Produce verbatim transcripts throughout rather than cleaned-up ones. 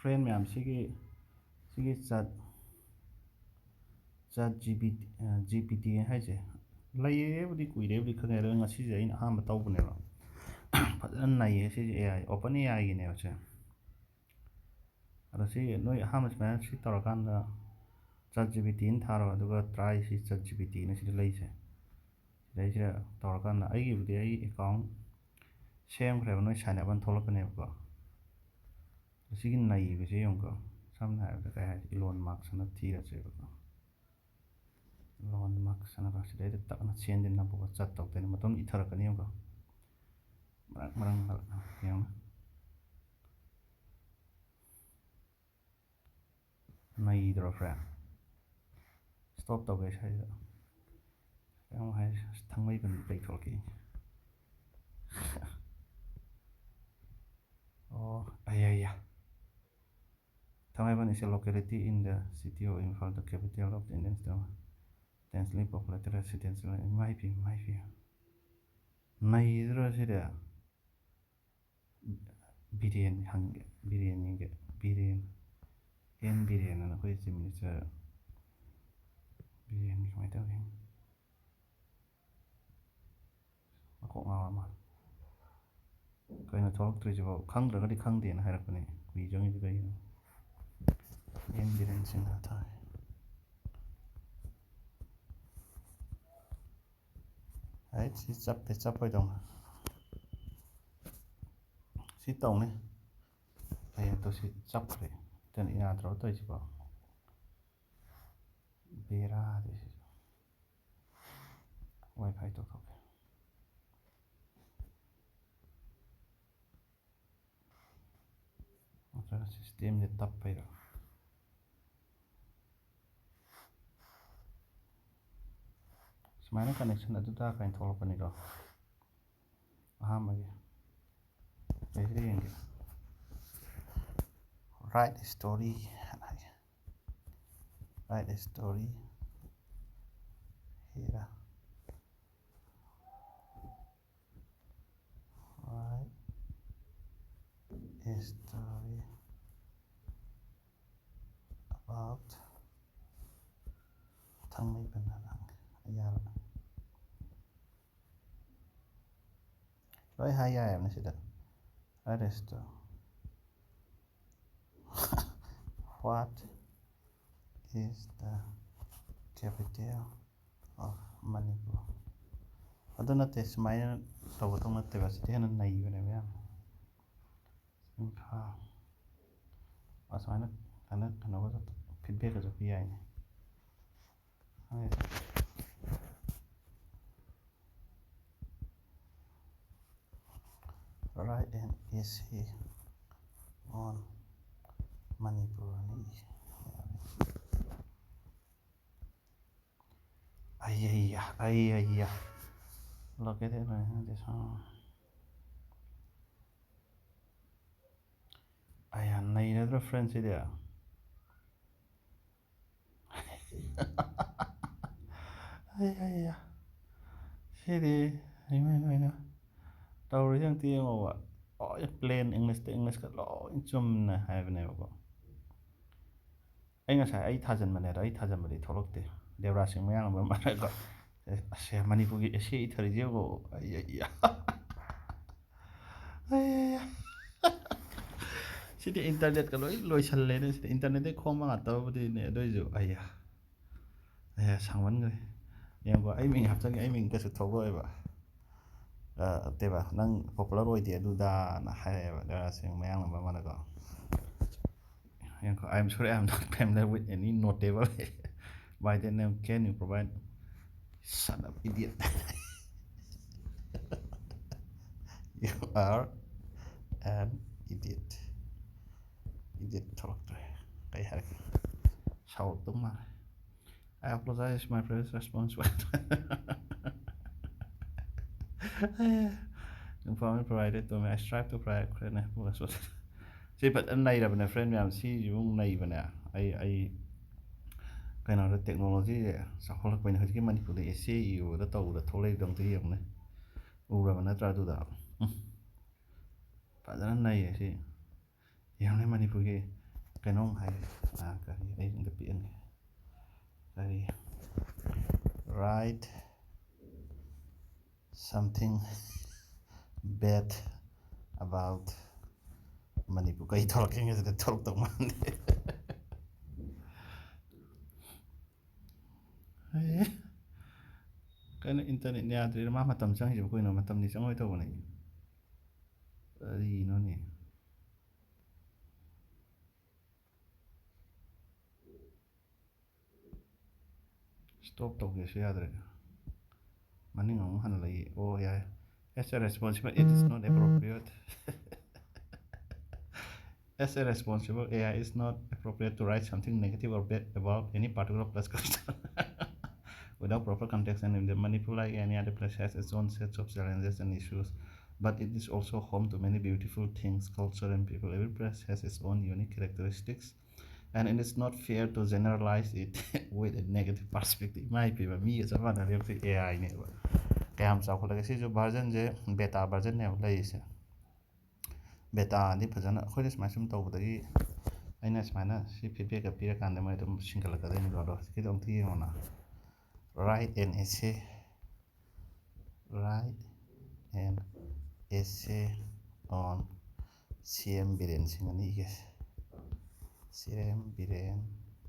Friend ꯃꯌꯥꯝ, ꯁꯤꯒꯤ ꯁꯤꯒꯤ ꯆꯥꯠ ꯆꯥꯠ ꯖꯤ ꯄꯤ ꯇꯤ ꯍꯥꯏꯁꯦ ꯂꯩꯔꯦꯕꯨꯗꯤ, ꯀꯨꯏꯔꯦꯕꯨꯗꯤ ꯈꯪꯉꯦ, ꯑꯗꯣ ꯉꯁꯤꯁꯦ ꯑꯩꯅ ꯑꯍꯥꯟꯕ ꯇꯧꯕꯅꯦꯕ꯫ ꯐꯖꯅ ꯅꯩꯌꯦ ꯁꯤꯁꯦ꯫ ꯑꯦ ꯑꯥꯏ, ꯑꯣꯄꯟ ꯑꯦ ꯑꯥꯏꯒꯤꯅꯦꯕ ꯁꯦ꯫ ꯑꯗꯣ ꯁꯤ ꯅꯣꯏ ꯑꯍꯥꯟꯕ ꯁꯨꯃꯥꯏꯅ ꯁꯤ ꯇꯧꯔꯀꯥꯟꯗ, ꯆꯥꯠ ꯖꯤ ꯄꯤ ꯇꯤꯅ ꯊꯥꯔꯣ, ꯑꯗꯨꯒ ꯇ꯭ꯔꯥꯏ ꯁꯤ ꯆꯥꯠ ꯖꯤ ꯄꯤ ꯇꯤꯅ ꯁꯤꯗ ꯂꯩꯁꯦ꯫ ꯁꯤꯗꯩꯁꯤꯗ ꯇꯧꯔꯀꯥꯟꯗ ꯑꯩꯒꯤꯕꯨꯗꯤ ꯑꯩ ꯑꯦꯀꯥꯎꯟ ꯁꯦꯝꯈ꯭ꯔꯦꯕ, ꯅꯣꯏ ꯁꯥꯏꯟ ꯑꯞ ꯑꯅ ꯊꯣꯛꯂꯛꯀꯅꯦꯕꯀꯣ꯫ ꯁꯤꯒꯤ ꯅꯩꯕꯁꯦ ꯌꯦꯡꯉꯨꯀꯣ꯫ ꯁꯝꯅ ꯍꯥꯏꯔꯕꯗ ꯀꯩ ꯍꯥꯏ, ꯏꯂꯣꯟ ꯃꯥꯛꯁ ꯑꯅ ꯊꯤꯔꯁꯦꯕꯀꯣ꯫ ꯏꯂꯣꯟ ꯃꯥꯛꯁ ꯑꯅ ꯁꯤꯗꯩꯗ ꯇꯛꯅ ꯁꯦꯟꯁꯦ ꯅꯝꯃꯒ ꯆꯠ ꯇꯧꯗꯣꯏꯅꯦ꯫ ꯃꯇꯨꯡ ꯏꯊꯔꯛꯀꯅꯤ ꯌꯦꯡꯉꯨꯀꯣ꯫ ꯃꯔꯛ ꯃꯔꯛ ꯃꯔꯛ ꯌꯦꯡꯉꯨ꯫ ꯅꯩꯗ꯭ꯔꯣ ꯐ꯭ꯔꯦꯟ? ꯁ꯭ꯇꯣꯞ ꯇꯧꯒꯦ ꯁ꯭ꯋꯥꯏꯗ꯫ ꯀꯩꯅꯣꯝ ꯍꯥꯏ, ꯊꯥꯡꯃꯩꯕꯟ ꯂꯩꯊꯣꯛꯀꯦ꯫ ꯑꯣ, ꯑꯌꯥ, ꯑꯌꯥ꯫ Thangmaiban is a locality in the city of Imphal, the capital of the Indian state. Densely populated residential, ꯏꯃꯥꯏ ꯄꯦꯝꯃ, ꯏꯃꯥꯏ ꯄꯦꯝꯃ꯫ ꯅꯩꯗ꯭ꯔꯣ ꯁꯤꯗꯤ? ꯕꯤꯔꯦꯟ ꯍꯪꯒꯦ, ꯕꯤꯔꯦꯟ ꯌꯦꯡꯒꯦ, ꯕꯤꯔꯦꯟ꯫ ꯑꯦꯟ ꯕꯤꯔꯦꯟ ꯑꯅ ꯑꯩꯈꯣꯏ ꯆꯤꯐ ꯃꯤꯅꯤꯁꯇꯔ ꯕꯤꯔꯦꯟꯒꯤ ꯀꯃꯥꯏꯅ ꯇꯧꯒꯦ? ꯃꯀꯣꯛ ꯉꯥꯎꯔ ꯃꯥꯜꯂꯦ꯫ ꯀꯩꯅꯣ ꯊꯣꯛꯂꯛꯇ꯭ꯔꯤꯁꯤꯕꯣ? ꯈꯪꯗ꯭ꯔꯒꯗꯤ ꯈꯪꯗꯦꯅ ꯍꯥꯏꯔꯛꯄꯅꯦ꯫ ꯀꯨꯏ ꯆꯪꯉꯤꯗꯤ ꯀꯩꯒꯤꯅꯣ? ꯑꯦꯟ ꯕꯤꯔꯦꯟ ꯁꯤꯡꯅ ꯊꯥꯏ꯫ ꯑꯩ ꯁꯤ ꯆꯞꯄꯦ, ꯆꯞꯄꯣꯏꯗꯧꯅ꯫ ꯁꯤ ꯇꯧꯅꯤ꯫ ꯑꯩ ꯑꯗꯨ ꯁꯤ ꯆꯞꯈ꯭ꯔꯦ꯫ ꯀꯩꯅꯣ ꯌꯥꯗ꯭ꯔꯕ ꯇꯧꯔꯤꯁꯤꯕꯣ? ꯕꯦꯔꯥꯗꯤ ꯁꯤꯁꯨ꯫ ꯋꯥꯏ ꯐꯥꯏ ꯇꯧꯊꯣꯛꯀꯦ꯫ ꯅꯠꯇ꯭ꯔꯒ ꯁꯤꯁꯇꯦꯝꯁꯦ ꯇꯞꯄꯩꯔꯣ? ꯁꯨꯃꯥꯏꯅ ꯀꯅꯦꯛꯁꯟ ꯑꯗꯨꯗ ꯀꯥꯏꯅ ꯊꯣꯛꯂꯛꯄꯅꯤꯀꯣ꯫ ꯑꯍꯥꯟꯕꯒꯤ ꯀꯩꯁꯤꯗ ꯌꯦꯡꯒꯦ꯫ Write story ꯍꯥꯏꯅ ꯍꯥꯏꯒꯦ꯫ Write story here. Write story. About ꯊꯥꯡꯃꯩꯕꯟ ꯍꯥꯏꯕ ꯍꯪꯒꯦ꯫ ꯌꯥꯔꯕ? ꯂꯣꯏ ꯍꯥꯏ ꯌꯥꯏꯕꯅꯦ ꯁꯤꯗ꯫ Arrest. What is the capital of Manipur? ꯑꯗꯨ ꯅꯠꯇꯦ, ꯁꯨꯃꯥꯏꯅ ꯇꯧꯕꯗꯧ ꯅꯠꯇꯦꯕ, ꯁꯤꯗꯤ ꯍꯦꯟꯅ ꯅꯩꯕꯅꯦꯕ ꯌꯥꯝ꯫ ꯏꯝꯐꯥꯜ꯫ ꯑꯁꯨꯃꯥꯏꯅ ꯍꯟꯗꯛ ꯀꯩꯅꯣꯒꯁꯨ, feedbackꯀꯁꯨ ꯄꯤ ꯌꯥꯏꯅꯦ꯫ Write an essay on Manipur. ꯑꯩꯌꯥ, ꯑꯩꯌꯥ꯫ Located in this, ꯑꯩꯌꯥ, ꯅꯩꯔꯗ꯭ꯔꯣ friend ꯁꯤꯗꯤ? ꯑꯩ, ꯑꯩ, ꯁꯤꯗꯤ, ꯏꯃꯥ, ꯏꯃꯥ, ꯏꯃꯥ꯫ ꯇꯧꯔꯤꯁꯦ ꯑꯝꯇ ꯌꯦꯡꯉꯣꯕ꯫ ꯂꯣꯏ plain Englishꯇ, Englishꯀ ꯂꯣꯏ ꯆꯨꯝꯅ ꯍꯥꯏꯕꯅꯦꯕꯀꯣ꯫ ꯑꯩ ꯉꯁꯥꯏ ꯑꯩ ꯊꯥꯖꯟꯕꯅꯦ, ꯑꯗꯣ ꯑꯩ ꯊꯥꯖꯟꯕꯗꯤ ꯊꯣꯛꯂꯛꯇꯦ꯫ ꯗꯦꯕꯔꯥꯖ ꯁꯤꯡ ꯃꯌꯥꯡꯂꯝꯕꯝ ꯍꯥꯏꯔꯒ, ꯑꯁꯦ, ꯃꯅꯤꯄꯨꯔꯒꯤ essay ꯏꯊꯔꯤꯁꯦ ꯌꯦꯡꯉꯣ꯫ ꯑꯩ, ꯑꯩ, ꯑꯩ꯫ ꯁꯤꯗꯤ internetꯀ ꯂꯣꯏ ꯂꯣꯏꯁꯜꯂꯦꯅꯦ꯫ ꯁꯤꯗꯤ internetꯇꯩ ꯈꯣꯝꯕ ꯉꯥꯛꯇꯕꯨꯗꯤꯅꯦ, ꯑꯗꯨꯏꯁꯨ ꯑꯩꯌꯥ, ꯑꯩꯌꯥ, ꯁꯥꯡꯃꯟꯈ꯭ꯔꯦ꯫ ꯌꯦꯡꯉꯨꯀꯣ, ꯑꯩ ꯃꯤꯡ ꯍꯥꯞꯆꯤꯟꯒꯦ, ꯑꯩ ꯃꯤꯡ ꯀꯩꯁꯨ ꯊꯣꯛꯂꯛꯑꯣꯏꯕ꯫ ꯑ, ꯅꯠꯇꯦꯕ, "ꯅꯪ popular ꯑꯣꯏꯗꯦ" ꯑꯗꯨꯗꯥꯅ ꯍꯥꯏꯔꯛꯑꯦꯕ ꯗꯦꯕꯔꯥꯖ ꯁꯤꯡ ꯃꯌꯥꯡꯂꯝꯕꯝ ꯑꯃꯅꯀꯣ꯫ ꯌꯦꯡꯉꯨꯀꯣ, "I am sorry, I am not familiar with any notable by the name. Can you provide?" Shut up, idiot. You are an idiot. Idiot ꯊꯣꯛꯂꯛꯇ꯭ꯔꯦ꯫ ꯀꯩ ꯍꯥꯏꯔꯛꯀꯦ? ꯁꯥꯎꯔꯛꯇꯧ ꯃꯥꯜꯂꯦ꯫ "I apologize, my previous response was informally provided to me. I strive to provide clearness." ꯁꯤ ꯐꯖꯅ ꯅꯩꯔꯕꯅꯦ, friend ꯃꯌꯥꯝ, ꯁꯤꯁꯤꯃꯨꯛ ꯅꯩꯕꯅꯦ꯫ ꯑꯩ, ꯑꯩ ꯀꯩꯅꯣꯗ, technologyꯁꯦ ꯆꯥꯎꯈꯠꯂꯛꯄꯅꯤꯅ ꯍꯧꯖꯤꯛꯀꯤ ꯃꯅꯤꯄꯨꯔꯗ essay ꯏꯕꯗ ꯇꯧꯕꯗ ꯊꯣꯛꯂꯛꯏꯗꯣ ꯑꯝꯇ ꯌꯦꯡꯉꯨꯅꯦ꯫ ꯎꯔꯕ ꯅꯠꯇ꯭ꯔꯥ ꯑꯗꯨꯗ? ꯎꯝ꯫ ꯐꯖꯅ ꯅꯩꯌꯦ ꯁꯤ꯫ ꯌꯦꯡꯉꯨꯅꯦ ꯃꯅꯤꯄꯨꯔꯒꯤ ꯀꯩꯅꯣꯝ ꯍꯥꯏ꯫ ꯑꯥ, ꯀꯔꯤ, ꯑꯩ ꯑꯝꯇ ꯄꯤꯛꯑꯅꯤ꯫ ꯀꯔꯤ? Write something bad about Manipur. ꯀꯩ ꯊꯣꯛꯂꯛꯀꯦ ꯉꯁꯤꯗꯤ? ꯊꯣꯛꯂꯛꯇꯧ ꯃꯥꯟꯗꯦ꯫ ꯍꯦ꯫ ꯀꯩꯅꯣ, internet ꯌꯥꯗ꯭ꯔꯤꯔ? ꯃꯥ ꯃꯇꯝ ꯆꯪꯉꯤꯁꯤꯕꯨ ꯀꯩꯅꯣ? ꯃꯇꯝꯗꯤ ꯆꯪꯉꯣꯏ ꯇꯧꯕꯅꯦ꯫ ꯀꯔꯤꯅꯣꯅꯦ? Stop ꯇꯧꯒꯦꯁꯨ ꯌꯥꯗ꯭ꯔꯦ꯫ ꯃꯅꯤꯡ ꯑꯃꯨꯛ ꯍꯟꯅ ꯂꯩ꯫ ꯑꯣ, ꯌꯥꯏ꯫ As a responsible, it is not appropriate. As a responsible A I, it's not appropriate to write something negative or bad about any particular place culture without proper context. And the Manipur, like any other place, has its own sets of challenges and issues, but it is also home to many beautiful things, culture, and people. Every place has its own unique characteristics, and it is not fair to generalize it with a negative perspective. ꯏꯃꯥꯏ ꯄꯦꯝꯃ, ꯃꯤꯒ ꯆꯞ ꯃꯥꯟꯅꯔꯦ꯫ ꯍꯧꯖꯤꯛ A I ꯅꯦꯕ꯫ ꯀꯌꯥꯝ ꯆꯥꯎꯈꯠꯂꯒꯦ? ꯁꯤꯁꯨ version ꯁꯦ beta version ꯅꯦꯕ ꯂꯩꯔꯤꯁꯦ꯫ Beta ꯗꯤ ꯐꯖꯅ ꯑꯩꯈꯣꯏꯅ ꯁꯨꯃꯥꯏꯅ ꯁꯨꯝ ꯇꯧꯕꯗꯒꯤ, ꯑꯩꯅ ꯁꯨꯃꯥꯏꯅ ꯁꯤ feedback ꯀ ꯄꯤꯔꯀꯥꯟꯗ ꯃꯣꯏ ꯑꯗꯨꯝ ꯁꯤꯡꯒꯠꯂꯛꯀꯗꯣꯏꯅꯤꯀꯣ꯫ ꯑꯗꯣ ꯍꯧꯖꯤꯛꯀꯤꯗꯣ ꯑꯃꯨꯛꯇ ꯌꯦꯡꯉꯣꯅ꯫ Write an essay. Write an essay on C M Biren ꯁꯤꯡ ꯑꯅ ꯏꯒꯦ꯫ C M ꯕꯤꯔꯦꯟ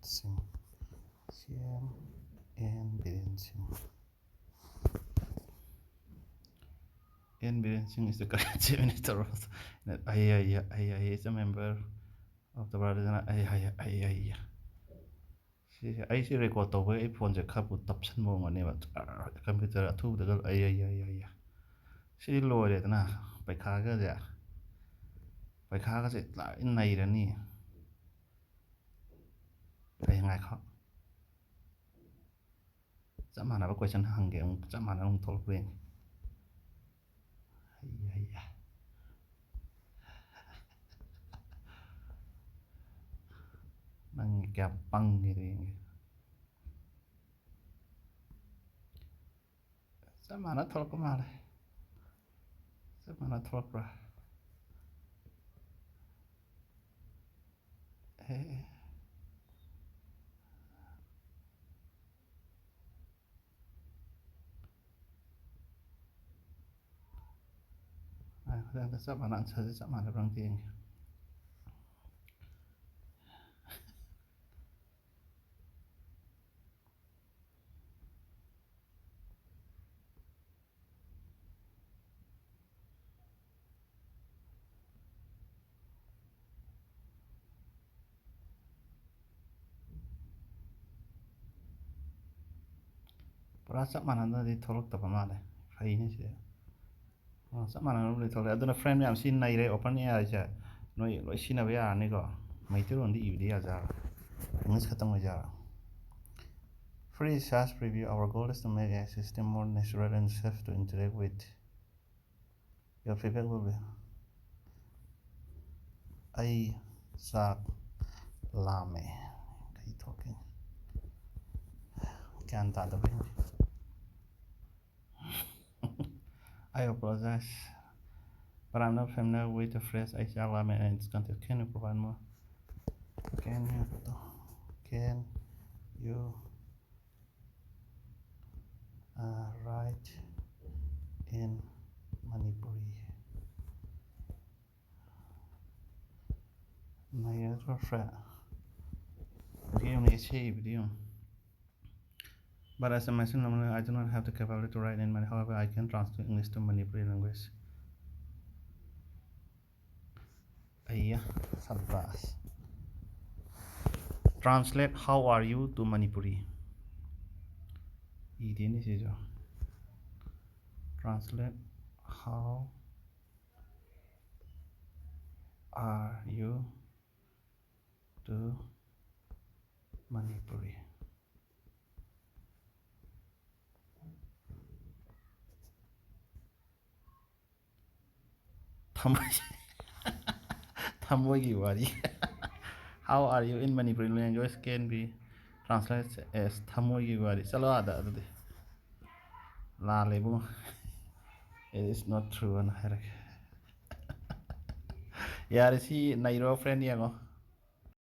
ꯁꯤꯡ꯫ C M N ꯕꯤꯔꯦꯟ ꯁꯤꯡ꯫ N ꯕꯤꯔꯦꯟ ꯁꯤꯡ is the current Chief Minister of, ꯑꯩ, ꯑꯩ, ꯑꯩ, ꯑꯩ is a member of the Bharatiya Janata, ꯑꯩ, ꯑꯩ, ꯑꯩ, ꯑꯩ, ꯑꯩ꯫ ꯁꯤꯁꯦ ꯑꯩꯁꯦ record ꯇꯧꯕꯩ ꯑꯩ ꯐꯣꯟꯁꯦ ꯈꯔꯕꯨ ꯇꯞꯁꯟꯕ ꯑꯣꯏꯔꯝꯒꯅꯦꯕ꯫ Computer ꯑꯊꯨꯕꯗꯒ ꯑꯩ, ꯑꯩ, ꯑꯩ, ꯑꯩ, ꯑꯩ꯫ ꯁꯤꯗꯤ ꯂꯣꯏꯔꯦꯗꯅ꯫ ꯄꯩꯈꯥꯒꯁꯦ, ꯄꯩꯈꯥꯒꯁꯦ ꯂꯣꯏ ꯅꯩꯔꯅꯤ꯫ ꯑꯩ ꯉꯥꯏꯈꯣ꯫ ꯆꯞ ꯃꯥꯟꯅꯕ question ꯍꯪꯒꯦ, ꯑꯃꯨꯛ ꯆꯞ ꯃꯥꯟꯅꯕ ꯑꯃꯨꯛ ꯊꯣꯛꯂꯛꯄ꯭ꯔꯥ ꯌꯦꯡꯒꯦ꯫ ꯍꯩ, ꯍꯩ, ꯍꯩ꯫ ꯅꯪ ꯀꯌꯥꯝ ꯄꯪꯒꯦꯗꯣ ꯌꯦꯡꯒꯦ꯫ ꯆꯞ ꯃꯥꯟꯅ ꯊꯣꯛꯂꯛꯄ ꯃꯥꯜꯂꯦ꯫ ꯆꯞ ꯃꯥꯟꯅ ꯊꯣꯛꯂꯛꯄ꯭ꯔꯥ? ꯑꯦ꯫ ꯉꯥꯏꯈꯣ, ꯑꯝꯇ ꯆꯞ ꯃꯥꯟꯅ answerꯁꯦ ꯆꯞ ꯃꯥꯟꯅꯕ꯭ꯔꯥ ꯑꯝꯇ ꯌꯦꯡꯒꯦ꯫ ꯄꯨꯔꯥ ꯆꯞ ꯃꯥꯟꯅꯅꯗꯤ ꯊꯣꯛꯂꯛꯇꯕ ꯃꯥꯜꯂꯦ꯫ ꯐꯩꯅꯦ ꯁꯤꯗꯤ꯫ ꯑꯣ, ꯆꯞ ꯃꯥꯟꯅꯅꯕꯨꯗꯤ ꯊꯣꯛꯂꯛꯑꯦ꯫ ꯑꯗꯨꯅ friend ꯃꯌꯥꯝ ꯁꯤ ꯅꯩꯔꯦ, OpenAI ꯁꯦ ꯅꯣꯏ ꯂꯣꯏ ꯁꯤꯖꯤꯟꯅꯕ ꯌꯥꯔꯅꯤꯀꯣ꯫ ꯃꯩꯇꯩꯂꯣꯟꯗꯤ ꯏꯕꯗꯤ ꯌꯥꯖꯔꯣꯏ, English ꯈꯛꯇꯪ ꯑꯣꯏꯖꯔꯣ꯫ Free search preview, our goal is to make A I system more natural and safe to interact with. Your feedback will be. ꯑꯩ ꯆꯥꯛ ꯂꯥꯝꯃꯦ꯫ ꯀꯩ ꯊꯣꯛꯀꯦ? ꯒ꯭ꯌꯥꯟ ꯇꯥꯗꯕꯩꯅꯤ꯫ I apologize, but I'm not familiar with the phrase "ꯑꯩ ꯆꯥꯛ ꯂꯥꯝꯃꯦ" and its context. Can you provide more? Can you, can you uh, write in Manipuri? My other friend. Video, essay video. But as I mentioned, I do not have the capability to write in Mani-, however, I can translate English to Manipuri language. ꯑꯩꯌꯥ, ꯁꯕꯥꯁ꯫ Translate "How are you" to Manipuri. ꯏꯗꯦꯅꯦ ꯁꯤꯁꯨ꯫ Translate "How are you" to Manipuri. ꯊꯃꯣꯏ, ꯊꯃꯣꯏꯒꯤ ꯋꯥꯔꯤ꯫ How are you in Manipuri language can be translated as ꯊꯃꯣꯏꯒꯤ ꯋꯥꯔꯤ꯫ ꯆꯠꯂꯣ ꯑꯥꯗ ꯑꯗꯨꯗꯤ꯫ ꯂꯥꯜꯂꯦ ꯏꯕꯨꯡꯉꯣ꯫ It is not true ꯑꯅ ꯍꯥꯏꯔꯒꯦ꯫ ꯌꯥꯔꯦ, ꯁꯤ ꯅꯩꯔꯣ friend, ꯌꯦꯡꯉꯣ꯫